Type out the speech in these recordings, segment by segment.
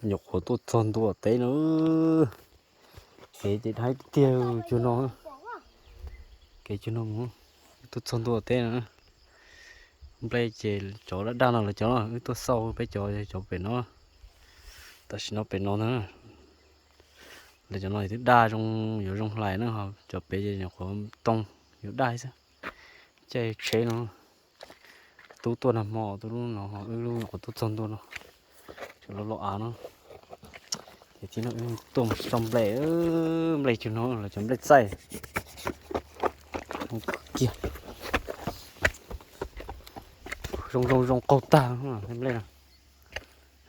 Nyuam qhuav tuaj txog ntua teb no. Kev ces dai tiag tiag cuag no. Kev cuag no mus, tuaj txog ntua teb no. Nplej ces cov daj daj no lawv cov no, wb tuaj xauj peb cov, cov pem no. Tam sim no pem no ntag. Lawv cov no twb daj zoo, yuav zoo hlais na, ho cov pem ces nyuam qhuav toog yuav daj xwb. Caij tsheb no, tub tuaj nag hmo, tub lub no, wb lub nyuam qhuav tuaj txog ntua no. Tseem los los av no. Ces tib no wb tuaj mus xauj nplej, nplej cuag no lawv cov nplej txaij kiag. Zoo zoo zoo qaug tag nplej no.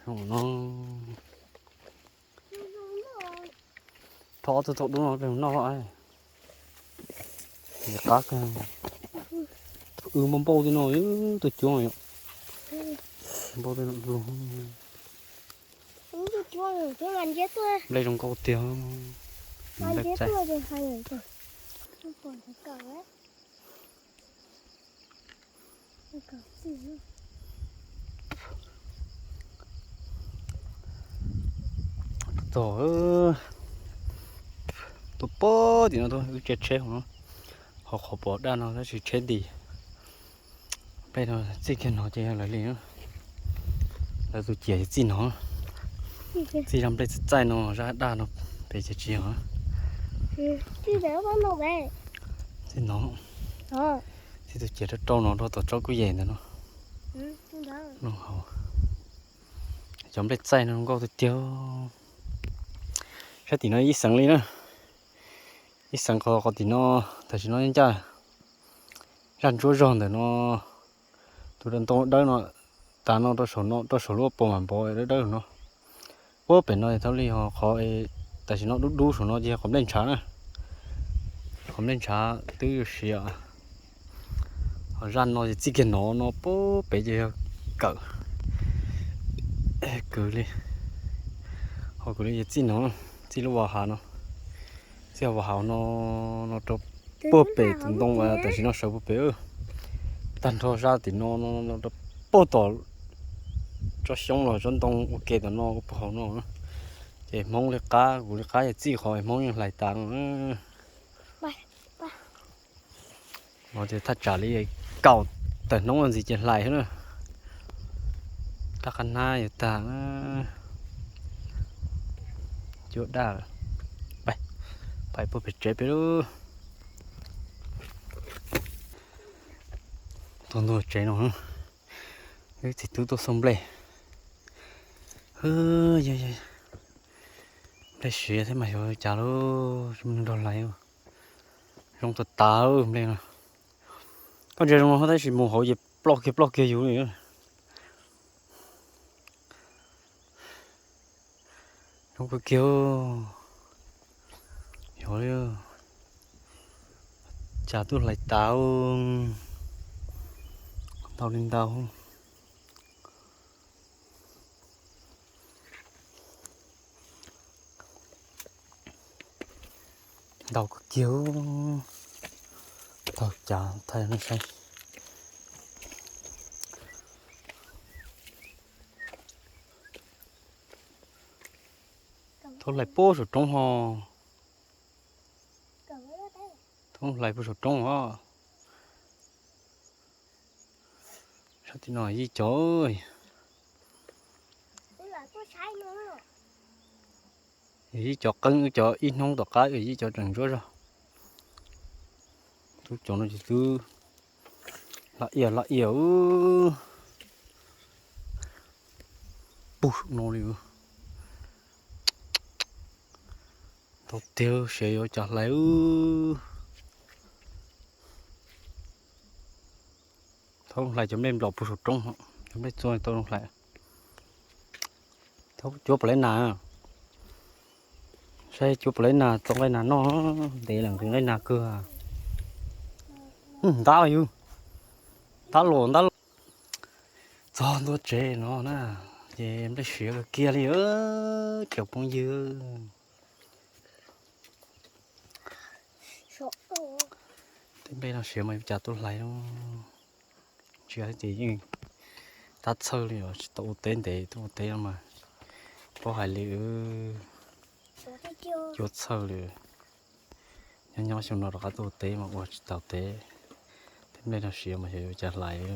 Zoo no. Thov ob tug thaum dub no peb mus noj. Qab kawg. Wb npauj npauj tej no, tus cuab yom. Npauj tej no. Nplej zoo nkauj tiag. Nplej txaij. Tog, tuaj pog tim no tuaj, wb tsav tsheb hauv no, ho qhov pom daj no tab sis tsheb nti. Nplej no txij kiag no ces yog lawv li, lawv tus ciam txij no, txij zaj nplej txaij txaij no, zaj daj no, pem ces tsis yog. Txij no, txij tus ciam rau rau no rau tom tsob kuj yem ntawm no. Cov nplej txaij no nkauj tiag tiag. Sab tim no ib xeev li na, ib xeev qhov, qhov tim no, tam sim no ncaj zaj ntsuab zog ntawm no, tus ntoo dawb no, tas no rau saum no, rau saum lub pas mas npov dawb dawb no. Puag pem no thaum li ho qhov tam sim no dub dub saum no ces qhov nplej ntshav na, qhov nplej ntshav twb yuav siav. Ho zaj no ces txij kiag no no puag pem ces yog kawm, kwv li, ho kwv li ces txij no, txij lub vas hav no, txij vas hav no, no rau puag pem tus ntoo tam sim no sawv puag pem, tag nrho zaj tim no, no rau puag tom tsob xyoob los tsob ntoo ua ke tom no ua puag hauv no. Ces Hmoob li qab kuv li qab ces txij qhov Hmoob yeej hlais tas no. No ces thaj tsam li kaum tawm hnub ntxiv ces hlais xwb na. Rab qab hnab yuav tag, cuab daj lawm. Pais, pais puag pem tsev peb lub. Tuaj ntua tsev no, wb txiv tub tuaj xauj nplej. Nplej siav thiab mas xyov cas lub nrog hlais. Zoo tas tas nplej no. Koj ntsia zoo no tab sis mus hauv ces ploj kiag ploj kiag yus li. Zoo kawg kiag. Xyov li cas tuaj hlais tas ntau li ntau. Ntau kawg kiag. Tau cas thaij nej saib. Thaub hlais puag saum roob ho. Thaub hlais puag saum roob os. Sab tim no yij cov, yij cov qeeb, cov ib hnub tom qab yij cov tseem ntsuab zog. Tub cov no ces twb laj iam laj iam. Puag no li. Tau tiag, siav yuav cas hlais. Thaub hlais cov nplej nplaum puag saum roob, cov nplej txua tau hlais. Thaub cuab puas laib nas, saib cuab puas laib nas, txo nqaij nas noj, ntev lawm nqhis nqaij nas kawg. Ntab yus, ntab los ntab los. Txog ntua tsev no na, ces nplej siav kawg kiag li, cov phooj ywg. Tej nplej no siav mas yuav cas tuaj hlais. Ntsia ces yeej tab txhawj li os, tsis tau ua teb ntev, tuaj ua teb no mas Paub hais li, cua txhawj li. Nyob nyob xyoo no rov qab tuaj teb mas ua tsis tau teb. Tej nplej no siav mas xyov yuav cas hlais li.